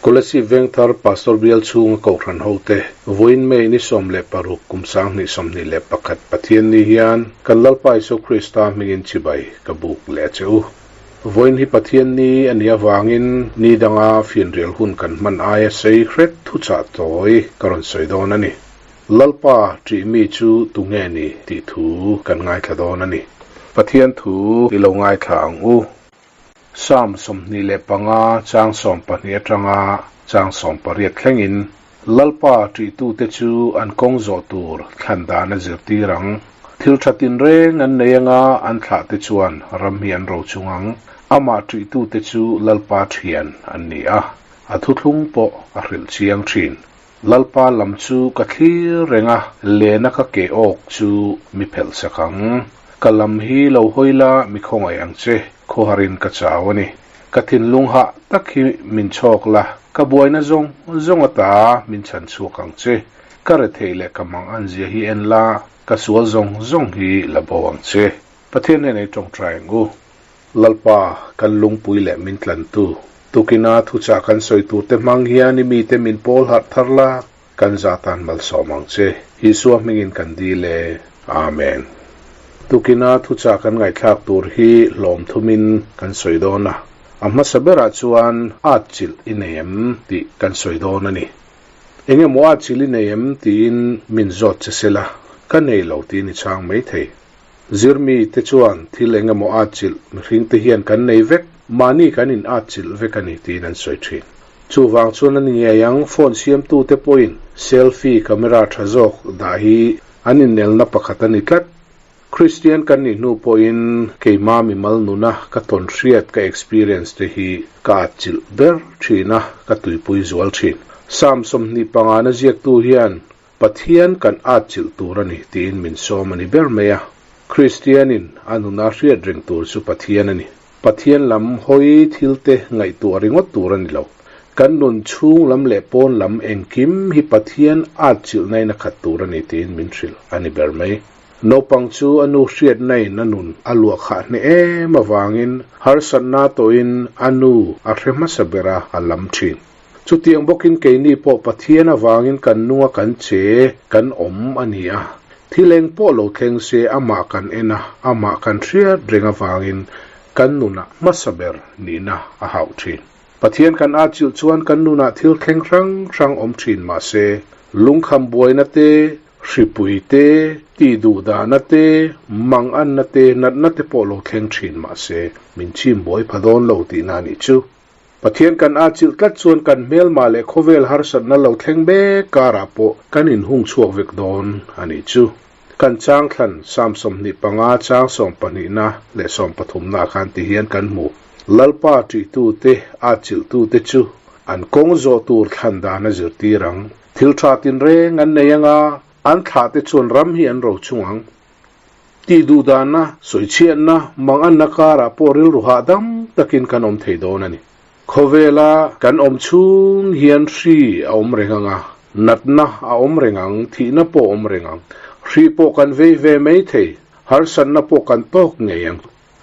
Kolasib Vengthar Pastor Bial chhunga Kohhran hote vawiin May ni 16 kum 2021 Pathianni hian kan Lalpa Isua Krista hmingin chibai ka buk leh a che u. Vawiin hi Pathianni a nih avangin ni danga fianrial hun kan hman aia sei hret thuchah tawi ka rawn sawi dawn a ni. Lalpa ṭih mi chu tunge ni tih thu kan ngaithla dawn a ni. Pathian thu i lo ngaithla ang u. Psalm 25 chang 12 atanga chang 18 thlengin, Lalpa ṭihtute chu an kawng zawh tur thlan dan a zirtir ang. Thil ṭha tinreng an nei anga an thlahte chuan ram hi an rochung ang. Amah ṭihtute chu Lalpa ṭhian an ni a, a thuthlung pawh a hrilh chiang ṭhin. Lalpa lam chu ka thlir reng a, lena ka ke awk chu mi phelh sak ang. Ka lam hi lo hawi la mi khawngaih ang che, khawharin ka chau a ni. Ka thinlung hah tak hi min chhawk la, ka buaina zawng zawng ata min chhan chhuak ang che. Ka rethei leh ka mang an zia hi en la, ka sual zawng zawng hi la bo ang che. Pathian hnenah i tawngtai ang u. Lalpa, kan lungpui leh min tlantu. Tukina thuchah kan sawi turte hmang hian i mite min pawl harh thar la, kan zatan malsawm ang che. Isua hmingin kan dil e. Amen. Tukina thuchah kan ngaihthlak tur hi hlawm thumin kan sawi dawn a. A hmasa berah chuan atchilh i nei em tih kan sawi dawn a ni. Eng emaw atchilh i nei em tiin min zawt che sela, ka nei lo tiin i chhang maithei. Zirmi te chuan thil eng emaw atchilh mihring te hian kan nei vek, mahni kan in atchilh vek a ni tiin an sawi thin. Chuvang chuan a ni ngei ang phone siamtu te pawhin selfie camera tha zawk dah hi an innelna pakhat a ni tlat. Kristian kan nih hnu pawhin keima mimal nuna ka tawn hriat ka experience te hi ka atchilh ber thin a, ka tuipui zual thin. Psalm 25 na ziaktu hian Pathian kan atchilh tur a ni tiin min sawm a ni ber mai a. Kristianin a nuna hriat reng tur chu Pathian a ni. Pathian lam hawi thilte ngaihtuah ringawt tur a ni lo. Kan nun chhung lam leh pawn lam engkim hi Pathian atchilhnain a khat tur a ni tiin min hrilh a ni ber mai. Naupang chu a nu hriatnain a nun a luah khah hneh em avangin harsatna tawhin a nu a hre hmasa bera a lam thin. Chutiang bawkin keini pawh Pathian avangin kan nunga kan che, kan awm a ni a. Thil eng pawh lo thleng se amah kan en a, amah kan hriat reng avangin kan nunah hmasa ber nihna a hauh thin. Pathian kan atchilh chuan kan nunah thil thleng hrang hrang awm thin mah se, lungkham buaina te, hripui te, tihduhdahna te, manganna te, natna te pawh lo thleng thin mah se, min chim buai pha dawn lo tihna a nih chu. Pathian kan atchilh tlat chuan kan hmelmah leh khawvel harsatna lo thleng mek karah pawh kan inhung chhuak vek dawn a nih chu. Kan chang thlan Psalm 25 chang 12na leh 13na khan ti hian kan hmu. Lalpa ṭihtute, atchilhtute chu an kawng zawh tur thlan dan a zirtir ang. Thil ṭha tinreng an nei anga, an thlahte chuan ram hi an rochung ang. Tih duh danna, sawichhiatna, manganna karah pawh rilru hahdam takin kan awm thei dawn a ni. Khawvela kan awm chhung hian hri a awm reng ang a, natna a awm reng ang, thihna pawh a awm reng ang. Hri pawh kan vei ve mai thei, harsatna pawh kan tawk ngei ang.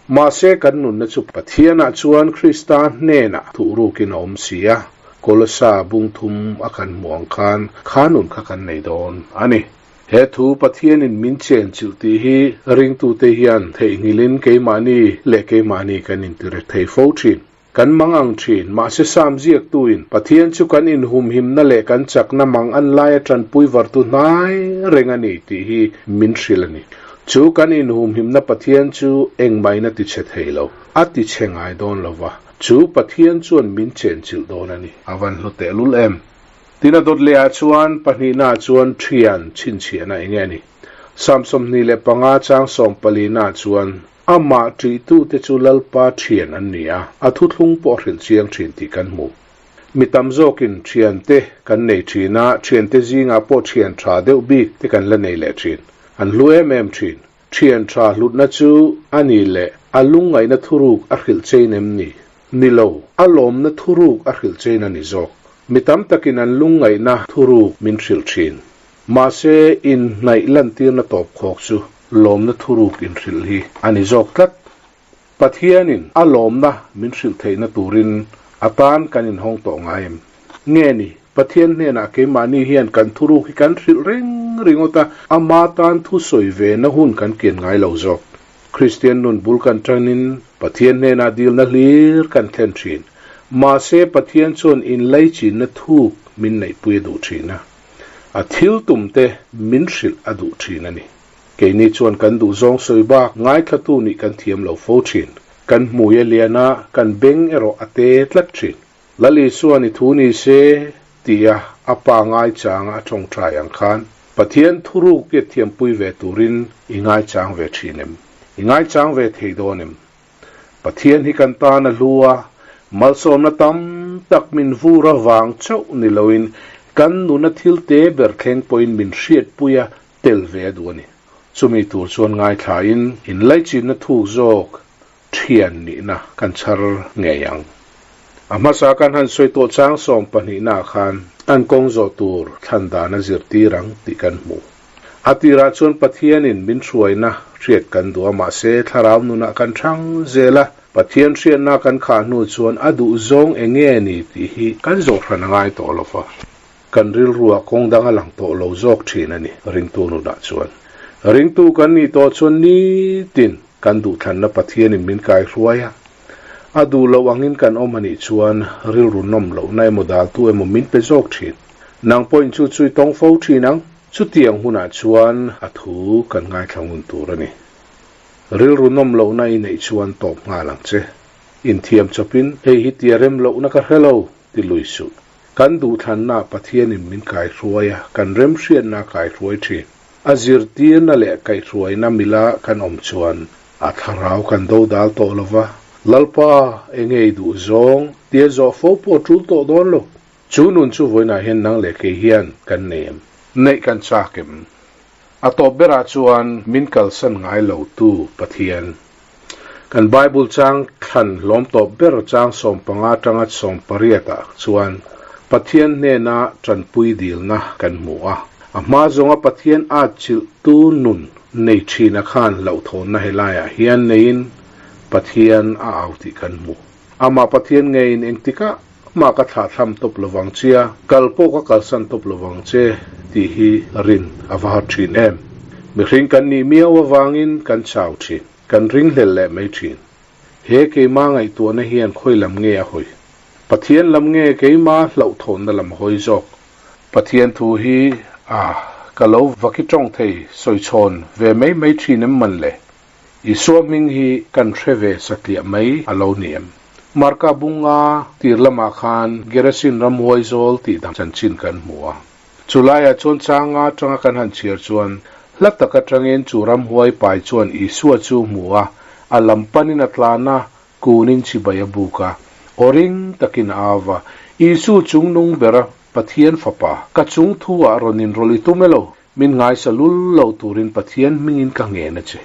Mahse kan nunna chu Pathianah chuan Krista hnenah thuhrukin a awm si a, Kolosa bung thum a kan hmuh ang khan kha nun kha kan nei dawn a ni. He thu Pathianin min chenchilh tih hi ringtute hian theihnghilhin keimahni leh keimahni kan intirek thei fo thin. Kan mang ang thin, mahse Sam ziaktuin Pathian chu kan inhumhimna leh kan chakna mang an laia tanpui vartu hnai reng a ni tih hi min hrilh a ni. Chu kan inhumhimna Pathian chu engmahin a tichhe thei lo, a tichhe ngai dawn lo va, chu Pathian chuan min chenchilh dawn a ni. A van hlu tehlul em! Tin a dawt lehah chuan pahnihnaah chuan thian chhinchhiahna eng nge a ni? Psalm 25 chang 14naah chuan amah ṭihtute chu Lalpa thian an ni a, a thuthlung pawh a hrilh chiang ṭhin tih kan hmu. Mi tam zawkin thiante kan nei ṭhin a, thiante zingah pawh thian ṭha deuh bik te kan la nei leh ṭhin. An hlu em em ṭhin. Thian ṭha hlutna chu a ni leh a lungngaihna thuruk a hrilh chein em ni? Ni lo, a lawmna thuruk a hrilh chein a ni zawk. Mi tam takin an lungngaihna thuruk min hrilh thin. Mahse, inhnaih lantirna tawp khawk chu lawmna thuruk inhrilh hi a ni zawk tlat. Pathianin a lawmna min hrilh theihna turin a tan kan inhawng tawh ngai em? Nge ni, Pathian hnenah keimahni hian kan thuruk hi kan hrilh reng ringawt a, ama tan thu sawi ve na hun kan kian ngai lo zawk. Kristian nun bul kan tanin Pathian hnenah dilna hlir kan thlen thin. Mahse, Pathian chuan inlaichinna thuk min neihpui a duh thin a. A thil tum te min hrilh a duh thin a ni. Keini chuan kan duh zawng sawi bak ngaithlatu nih kan thiam lo fo thin. Kan hmui a lian a, kan beng erawh a te tlat thin. Lal Isuan i thu ni se tia a pa ngaichanga a tawngtai ang khan Pathian thuruk i thiampui ve turin i ngaichang ve thin em? I ngaichang ve thei dawn em? Pathian hi kan tan a hlu a, malsawmna tam tak min vur avang chauh ni loin kan nuna thil te ber thleng pawhin min hriatpui a tel ve a duh a ni. Chumi tur chuan ngaithlain inlaichinna thuk zawk thian nihna kan chhar ngei ang. A hmasa kan han sawi tawh chang sawmpahnihnaah khan an kawng zawh tur thlan dan a zirtir ang tih kan hmu. A tirah chuan Pathianin min hruaina hriat kan duh a, mahse thlarau nunah kan thang zel a, Pathian hriatna kan khah hnu chuan a duh zawng eng nge ni tih hi kan zawh hran a ngai tawh lo va, kan rilruah kawng dang a lang tawh lo zawk thin a ni ringtu nunah chuan. Ringtu kan nih tawh chuan nitin kan duhthlanna Pathianin min kaihruai a, a duh loh angin kan awm a nih chuan rilru nawm lohna emaw daltu emaw min pe zawk thin. Nang pawhin chu chu i tawng fo thin ang. Chutiang hunah chuan a thu kan ngaithla ngun tur a ni. Rilru nawm lohna i neih chuan tawp nghal ang che. Inthiam chawpin, Hei hi tia rem lohna ka hre lo, ti lui suh. Kan duhthlanna Pathianin min kaihruai a, kan remhriatna a kaihruai thin. A zirtirna leh kaihruaina mila kan awm chuan a thlarau kan dodal tawh lo va, Lalpa, enge i duh zawng? tia zawh fo pawh a tul tawh dawn lo. Chu nun chu vawiinah hian nang leh kei hian kan nei em? Neih kan chak em? A tawp berah chuan min kalsan ngai lo tu Pathian. Kan Bible chang thlan hlawm tawp ber chang 15 atanga 18 ah chuan Pathian hnena tanpui dilna kan hmu a. A hma zawnga Pathian at chilh tu nun nei thina khan hlauhthawnna helaiah hian neiin Pathian a au tih kan hmu. Amah Pathian ngeiin engtikah mah ka thlahthlam tawp lovang chia, kal pawh ka kalsan tawp lovang che tih hi rin a va har thin em. Mihring kan nih miau avangin kan chau thin, kan ringhlel leh mai thin. He keima ngaihtuahna hian khawi lam nge a hawi? Pathian lam nge keima hlauhthawnna lam a hawi zawk? Pathian thu hi a ka lo vaki tawng thei sawichhawn ve mai mai thin em man le? Isua hming hi kan hre ve satliah mai a lo ni em? Marka bunga tir lamah khan Gerasin ramhuai zawl tih dang chanchin kan hmu a. Chu laiah chuan changa atanga kan han chhiar chuan hla tak atangin chu ramhuai pai chuan Isua chu hmu a, a lam panin a tlan a, kunin chibai a buk a, aw ring takin a au va, Isu chungnung bera Pathian Fapa, ka chung thu-ah rawn inrawlh i tum elo? Min ngaisa lul lo turin Pathian hmingin ka ngen a che.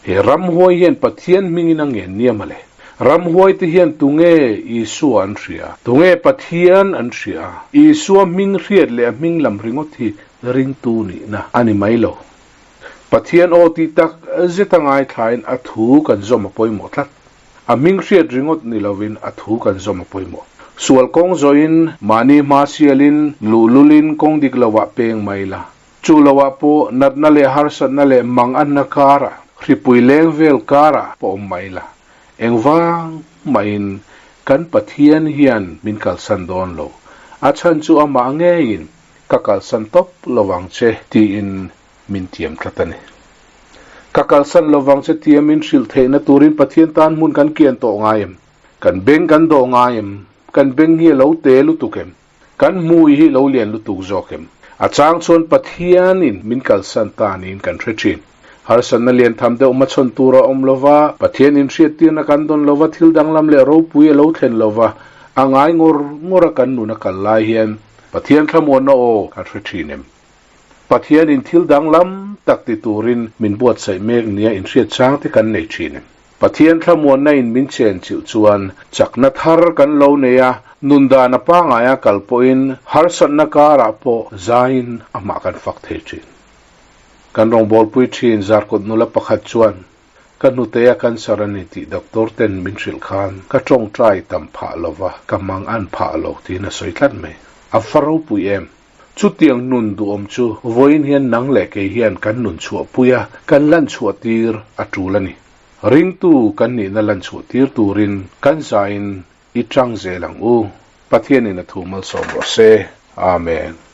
He ramhuai hian Pathian hmingin a ngen nia mawle. Ramhuai te hian tunge Isua an hria? Tunge Pathian an hria? Isua hming hriat leh a hming lam ringawt hi ringtu nihna a ni mai lo. Pathian aw tih tak zeta ngaithlain a thu kan zawm a pawimawh tlat. A hming hriat ringawt ni lovin a thu kan zawm a pawimawh. Sual kawng zawhin, mahni hma sialin, luhlulin kawng dik lovah peng mai la. Chu lovah pawh natna leh harsatna leh mang anna karah, hripui leng vel karah pawh awm mai la. Engvang mahin kan Pathian hian min kalsan dawn lo. A chhan chu amah ngeiin ka kalsan tawp lovang che tiin min tiam tlat a ni. Ka kalsan lovang che tia min hrilh theihna turin Pathian tan hmun kan kian tawh ngai em? Kan beng kan dawh ngai em? Kan beng hi a lo te lutuk em? Kan hmui hi lo lian lutuk zawk em? A chang chuan Pathianin min kalsan ta niin kan hre thin. Harsatna lian tham deuh hmachhawn tur a awm lova, Pathian inhriattirna kan dawn lova thil danglam leh ropui a lo thlen lova, a ngai ngawr ngawr a kan nun a kal lai hian Pathian thlamuanna aw kan hre thin em? Pathianin thil danglam tak ti turin min buatsaih mek nia inhriat chang te kan nei thin em? Pathian thlamuanna in min chen chilh chuan chakna thar kan lo nei a, nun dan a pangaia kal pawhin harsatna karah pawh zaiin amah kan fak thei thin. Kan rawngbawlpui thin Zarkawt nula pakhat chuan. Ka hnutea cancer a ni tih doctor ten min hrilh khan ka tawngtai tam phah lova, ka mang an phah lo tiin a sawi tlat mai. A va ropui em? Chutiang nun duhawm chu vawiin hian nang leh kei hian kan nun chhuahpui a, kan lan chhuah tir a tul a ni. Ringtu kan nihna lan chhuah tir turin kan zain i tang zel ang u. Pathianin a thu malsawm rawh se. Amen.